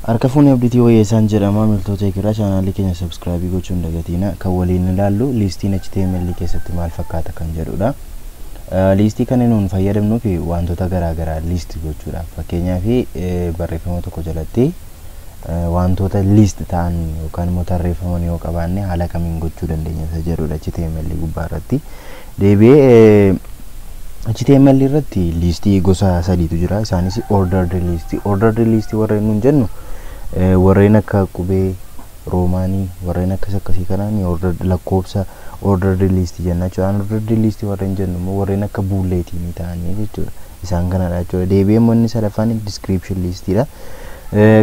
Harka fuunee abdiitii wayyeessaan jedhama. Miltoota eegiraa chaanaalii keenya subscribe gochuun dagatiina. Kan waliin ilaallu liistiin HTML keessatti maal fakkaata kan jedhudha. Liistii kana nuun fayyadamnuu fi wantoota garaagaraa liist gochuudhaaf, fakkeenyaaf barreeffama tokko jalatti wantoota liist ta'an yookaan immoo tarreeffaman yoo qabaanne haala kamiin gochuu dandeenya isa jedhudha HTML gubbaa irratti. Deebi'ee HTML irratti liistii gosa sadiitu jira. Isaanis ordered list. Ordered list warreen nuun jennu warreen akka qubee roomaanii warreen akkas akkasii kanaan ordered lakkoofsa ordered list jenna jechuudha. Unordered list warreen jennu immoo warreen akka bulletinii ta'anii jechuudha. Isaan kanadha jechuudha. Deebi'ee immoo inni sadaffaan description listiidha.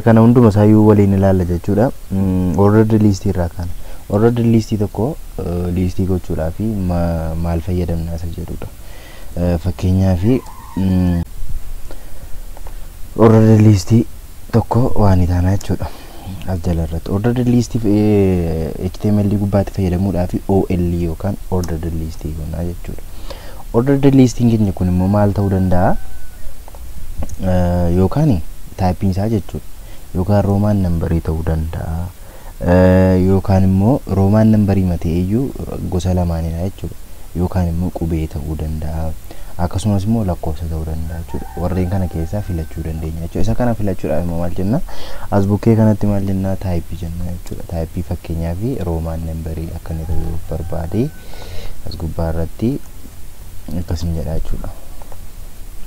Kana hunduma isaayyuu waliin ilaalla jechuudha. Ordered list irraa kana. Ordered list tokko liistii gochuudhaaf maal fayyadamna isa jedhudha. Fakkeenyaaf ordered list tokko waan taana jechuudha. As jala irratti ordered list HTML gubbaatti fayyadamuudhaaf OL yookaan ordered list goona jechuudha. Ordered listiin keenya kun immoo maal ta'uu danda'a? Yookaan typeiin isaa jechuudha. Yookaan Roman numberii ta'uu danda'a. Yookaan immoo Roman numberii matee iyyuu gosa lamaanidha jechuudha. Yookaan immoo qubee ta'uu danda'a. Akkasumas immoo lakkoofsa ta'uu danda'a jechuudha. Warreen kana keessaa filachuu dandeenya jechuudha. Isa kana filachuudhaaf immoo maal jenna? As bukkee kanatti maal jenna? Typeii jenna jechuudha. Typeii fakkeenyaaf Roman numberii akka inni ta'uu barbaade as gubbaa irratti akkasin jedha jechuudha.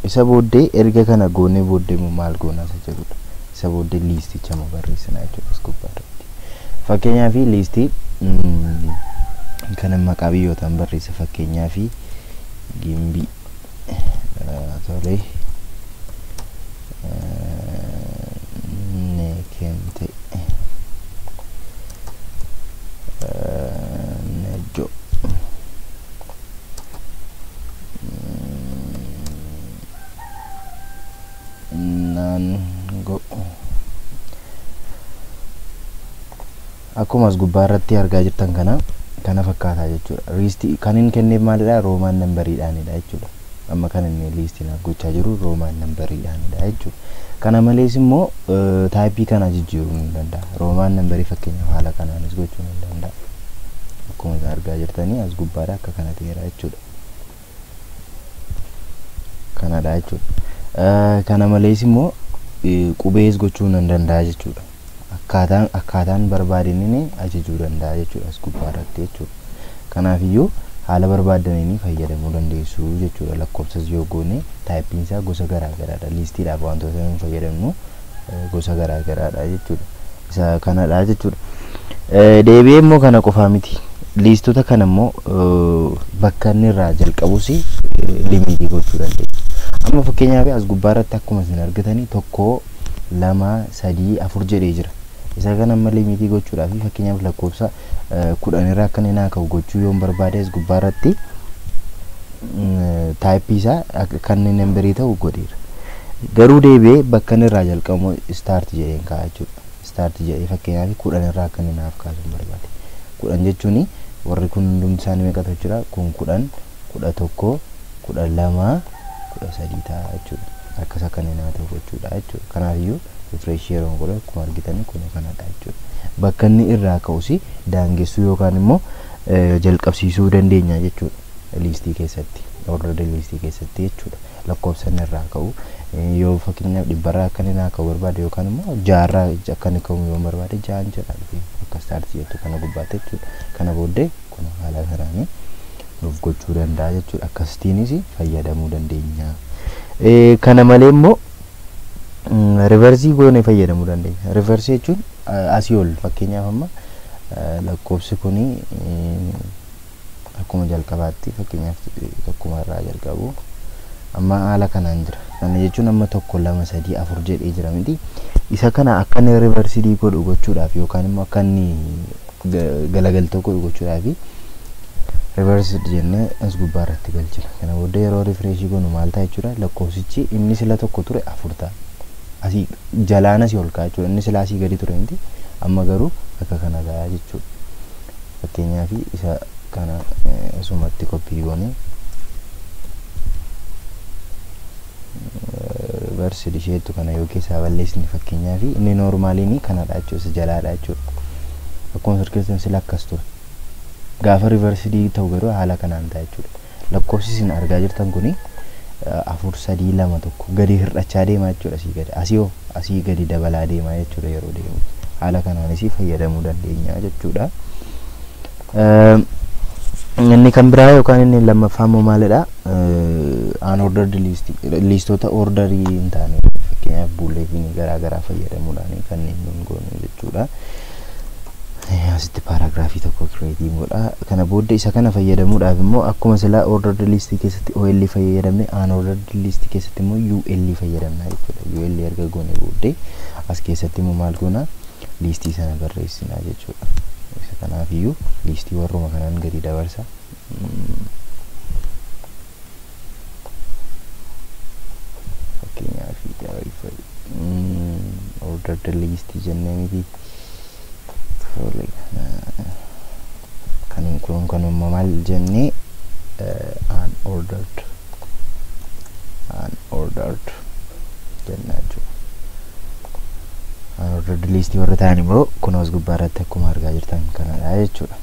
Isa booddee erga kana goonee booddee immoo maal goona isa jedhudha. Isa booddee liisticha immoo barreessina jechuudha as gubbaa irratti. Fakkeenyaaf liistii kana maqaa biyyootaan barreessa, fakkeenyaaf Gimbii, tole, Neekemte, Nejjo, Naangoo. Akkuma as gubbaa irratti argaa jirtan kana fakkaataa jechuudha. Liistii kan inni kenneef maalidha? Roman numberiidhaanidha jechuudha. Amma kan inni liistii naaf gochaa jiru Roman numberiidhaanidha jechuudha. Kana malees immoo typeii kana jijjiiruu ni danda'a. Roman numberii fakkeenyaaf haala kanaanis gochuu ni danda'a. Akkuma argaa jirtanii as gubbaadha akka kana ta'eera jechuudha. Kanadha jechuudha. Kana malees immoo qubees gochuu ni danda'a jechuudha. Akkaataan barbaadaniin ajajuu danda'a jechuudha as gubbaa irratti jechuudha. Kanaafiyyuu haala barbaadaniin fayyadamuu dandeessu jechuudha. Lakkoofsas yoo goone typeiin isaa gosa garaagaraadha. Liistiidhaaf wantoota nuyi fayyadamnu gosa garaagaraadha jechuudha. Isa kanadha jechuudha. Deebi'ee immoo kana qofaa miti. Liistota kana immoo bakka inni irraa jalqabus limitii gochuu dandeenya. Amma fakkeenyaaf as gubbaa irratti akkuma isin argitanii 1, 2, 3, 4 jedhee jira. Isa kana amma limitii gochuudhaaf fakkeenyaaf lakkoofsa 10 irraa akka inni naa ka'u gochuu yoon barbaade as gubbaa irratti typeii isaa kan inni numberii ta'u godheera. Garuu deebi'ee bakka inni irraa jalqabu start jedheen kaa'a jechuudha. Start jedhee fakkeenyaaf 10 irraa akka inni naaf kaasu barbaade. 10 jechuun warri kun hundumti isaanii meeqa ta'u jechuudha? Kun 10, 11, 12, 13 ta'a jechuudha. Akkas akka inni naa ta'u gochuudha jechuudha. Kanaafiyyuu refresh yeroo godhu akkuma argitan kun kanadha jechuudha. Bakka inni irraa ka'us daangessuu yookaan immoo jalqabsiisuu dandeenya jechuudha. Liistii keessatti, ordered liistii keessatti jechuudha. Lakkoofsa inni irraa ka'u yoo fakkeenyaaf 100 akka inni naa ka'u barbaade yookaan immoo 6 akka inni ka'u yoo barbaade 6 jedha akka start jettu kana gubbaatti jechuudha. Kana booddee kun haala kanaan nuuf gochuu danda'a jechuudha. Akkasittiinis fayyadamuu dandeenya. Kana malee immoo reversii goonee fayyadamuu dandeenya. Reversii jechuun asii ol fakkeenyaaf amma lakkoofsi kuni akkuma jalqabaatti fakkeenyaaf tokkuma irraa jalqabu amma haala kanaan jira. Kana jechuun amma 1, 2, 3, 4 jedhee jira miti. Isa kana akka inni reversii godhu gochuudhaaf yookaan immoo akka inni galagaltoo godhu gochuudhaaf reverse jennee as gubbaa irratti galchina. Kana booddee yeroo refreshii goonu maal ta'a jechuudha? Lakkoofsichi inni sila 1 ture 4 ta'a. Asii jalaan asii ol ka'a jechuudha. Inni sila asii gadi ture miti. Amma garuu akka kana ta'a jechuudha. Fakkeenyaaf isa kana asumatti koppii goone Reverse isheettu kana yoo keessaa balleessine, fakkeenyaaf inni normaliin kanadha jechuudha, isa jalaadha jechuudha. Akkuma argitan sila akkas ture. Gaafa reversed ta'u garuu haala kanaan ta'a jechuudha. Lakkoofsi isin argaa jirtan kuni 4, 3, 2, 1 gadi hir'achaa deemaa jechuudha asii gadi. Asii hoo asii gadi dabalaa deemaa jechuudha yeroo deemu. Haala kanaanis fayyadamuu dandeenya jechuudha. Inni kan biraa yookaan inni lammaffaa immoo maalidha? Unordered list, listoota orderii hin taane, fakkeenyaaf bulletinii garaa garaa fayyadamuudhaan kanneen nuun goonu jechuudha. Asitti paragraphii tokko create godha. Kana booddee isa kana fayyadamuudhaaf immoo akkuma silaa ordered list keessatti OL fayyadamne, unordered list keessatti immoo UL fayyadamna jechuudha. UL erga goone booddee as keessatti immoo maal goona? Listii sana barreessina jechuudha. Isa kanaafiyyuu listii warruma kanaan gadi dabarsa. Fakkeenyaaf ordered list jennee miti. Kan kun kanuma maal jennee, unordered jenna jechuudha. Unordered listii warra ta'an immoo kun as gubbaa irratti akkuma argaa jirtan kanadha jechuudha.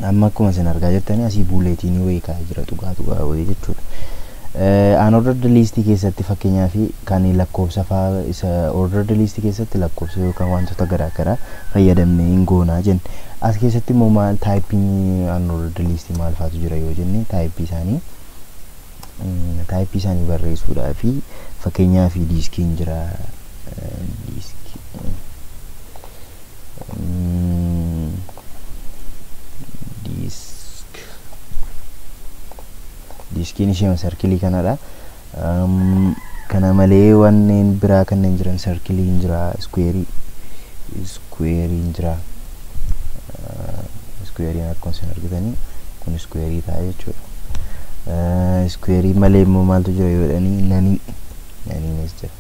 Amma akkuma isin argaa jirtan asii bulletinii wayii kaa'ee jira, tuqaa tuqaa wayii jechuudha. Unordered listii keessatti fakkeenyaaf kan lakkoofsa fa'aa, isa ordered listii keessatti lakkoofsa yookaan wantoota garaa garaa fayyadamnee hin goonaa jenne. As keessatti immoo maal, typeiin unordered listii maal fa'aatu jira yoo jenne, typeii isaanii barreessuudhaa fi fakkeenyaaf disciin jira. Disc, disc, disciin ishee circleii kanadha. Kana malee wanneen biraa kanneen jiran circleiin jira, squareiin jira. Squareiin akkuma isin argitanii kun squareii ta'a jechuudha. Squareii malee immoo maaltu jira yoo jedhanii, noneis jira.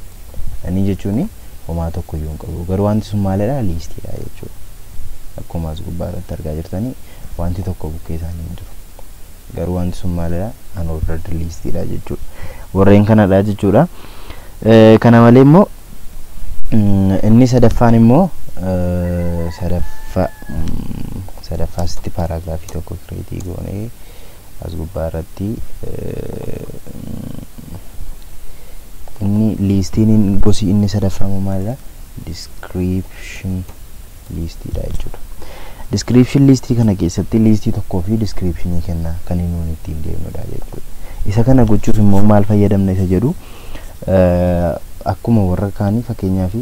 Noneii jechuun homaa tokko iyyuu hin qabu. Garuu wanti sun maalidha? Listiidha jechuudha. Akkuma as gubbaa irratti argaa jirtanii wanti tokko bukkee isaanii hin jiru. Garuu wanti sun maalidha? Unordered listiidha jechuudha. Warreen kanadha jechuudha. Kana malee immoo inni sadaffaan immoo sadaffaasitti paragraphii tokko create goonee as gubbaa irratti inni listiin gosi inni sadaffaa immoo maalidha? Description listiidha jechuudha. Description listii kana keessatti listii tokkoo fi descriptionii kenna kan inni ittiin deemnudha jechuudha. Isa kana gochuuf immoo maal fayyadamna isa jedhu, akkuma warra kaanii fakkeenyaaf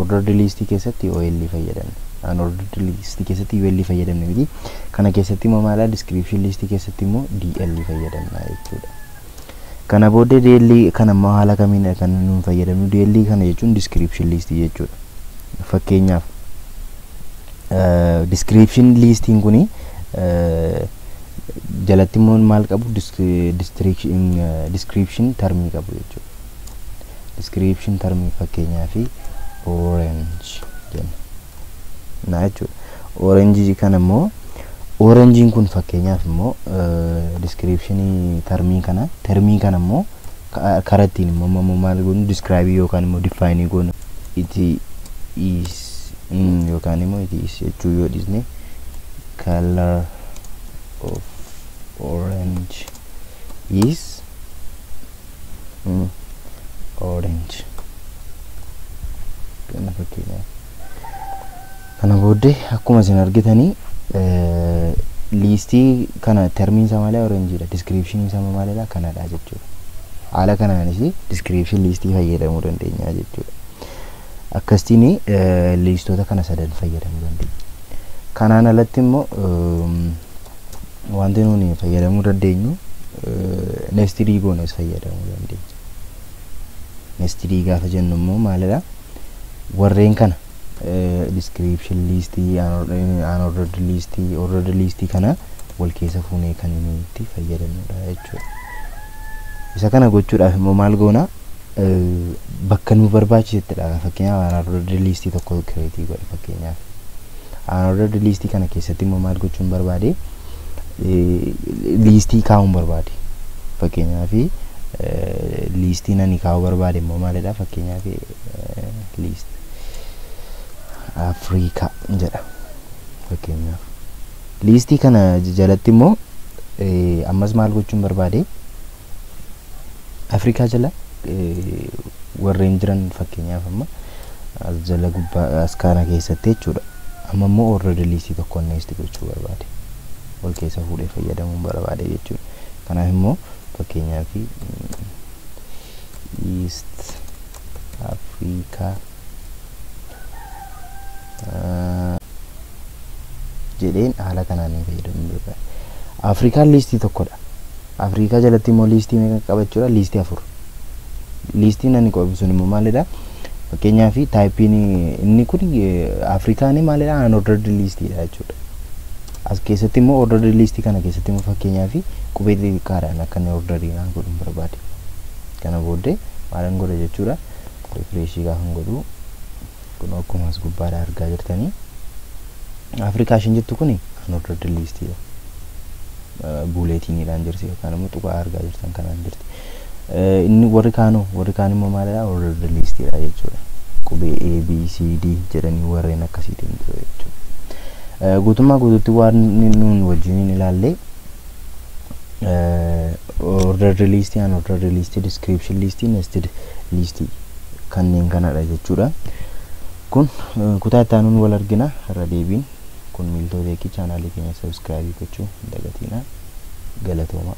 ordered listii keessatti OL fayyadamna. Unordered listii keessatti UL fayyadamne miti. Kana keessatti immoo maalidha? Description listii keessatti immoo DL fayyadamna jechuudha. Kana booddee DL kana immoo haala kamiin kan nuun fayyadamnu? DL kana jechuun description listii jechuudha. Fakkeenyaaf description listiin kuni jalatti immoo maal qabu? Description termii qabu jechuudha. Description termii fakkeenyaaf orange jenna. Na jechuudha. Orange kana immoo, orangein kun fakkeenyaaf immoo description termii kana immoo karaa ittiin immoo maal goonu, describe yookaan immoo define goonu, it is yookaan immoo it is jechuu yoo dhiisne, color of orange is orange kana fakkeenyaaf. Kana booddee akkuma isin argitanii listii kana termiin isaa malee orangeiidha, description isaa maalidha? Kanadha jechuudha. Haala kanaanis description listii fayyadamuu dandeenya jechuudha. Akkasitiin listoota kana sadan fayyadamuu dandeenya. Kanaan alatti immoo wanti nuuni fayyadamuu dandeenyu nestedii goones fayyadamuu dandeenya. Nestedii gaafa jennu immoo maalidha? Warreen kana description listii, unordered listii, ordered listii kana wal keessa fuunee kan inni itti fayyadamnudha jechuudha. Isa kana gochuudhaaf immoo maal goona? Bakka nu barbaachisettidha. Fakkeenyaaf unordered listii tokko create godhe fakkeenyaaf. Unordered listii kana keessatti immoo maal gochuun barbaade? Listii kaa'uun barbaade. Fakkeenyaaf Liistiin ani kaa'uu barbaade immoo maalidha? Fakkeenyaaf list Afrikaa jedha. Fakkeenyaaf liistii kana jalatti immoo ammas maal gochuun barbaade? Afrikaa jala warreen jiran, fakkeenyaaf amma as jala gubbaa as kana keessatti jechuudha. Amma immoo ordered liistii tokko nest gochuu barbaade, wal keessa fuudhee fayyadamuun barbaade jechuudha. Kanaaf immoo fakkeenyaaf East Africa jedheen haala kanaan hin fayyadamuu barbaade. Afrikaan liistii tokkodha. Afrikaa jalatti immoo liistii meeqa qabachuudha? Liistii afur. Liistiin ani qabu sun immoo maalidha? Fakkeenyaaf typeiin inni kun Afrikaan maalidha? Unordered liistiidha jechuudha. As keessatti immoo ordered liistii kana keessatti immoo fakkeenyaaf qubee xixiqqaadhaan akka inni orderiidhaan godhuun barbaade. Kana booddee maalan godha jechuudha? Refresh gaafa godhu, kun akkuma as gubbaadhaa argaa jirtanii, Afrikaa ishiin jettu kun unordered liistiidha. Bulletiiniidhaan jirti yookaan immoo tuqaa argaa jirtan kanaan jirti. Inni warri kaanoo, warri kaan immoo maalidha? Ordered liistiidha jechuudha. Qubee A, B, C, D jedhanii warreen akkasiitiin jiru jechuudha. Guutummaa guutuutti waan nuun wajjiniin ilaallee ordered liistii, unordered liistii, description liistii, nested liistii kanneen kanadha jechuudha. Kun kutaa itti aanuun wal argina. Irra deebiin kun Miiltoo Teekii. Chaanaalii keenya subscribe gochuu hin dagatinaa. Galatooma.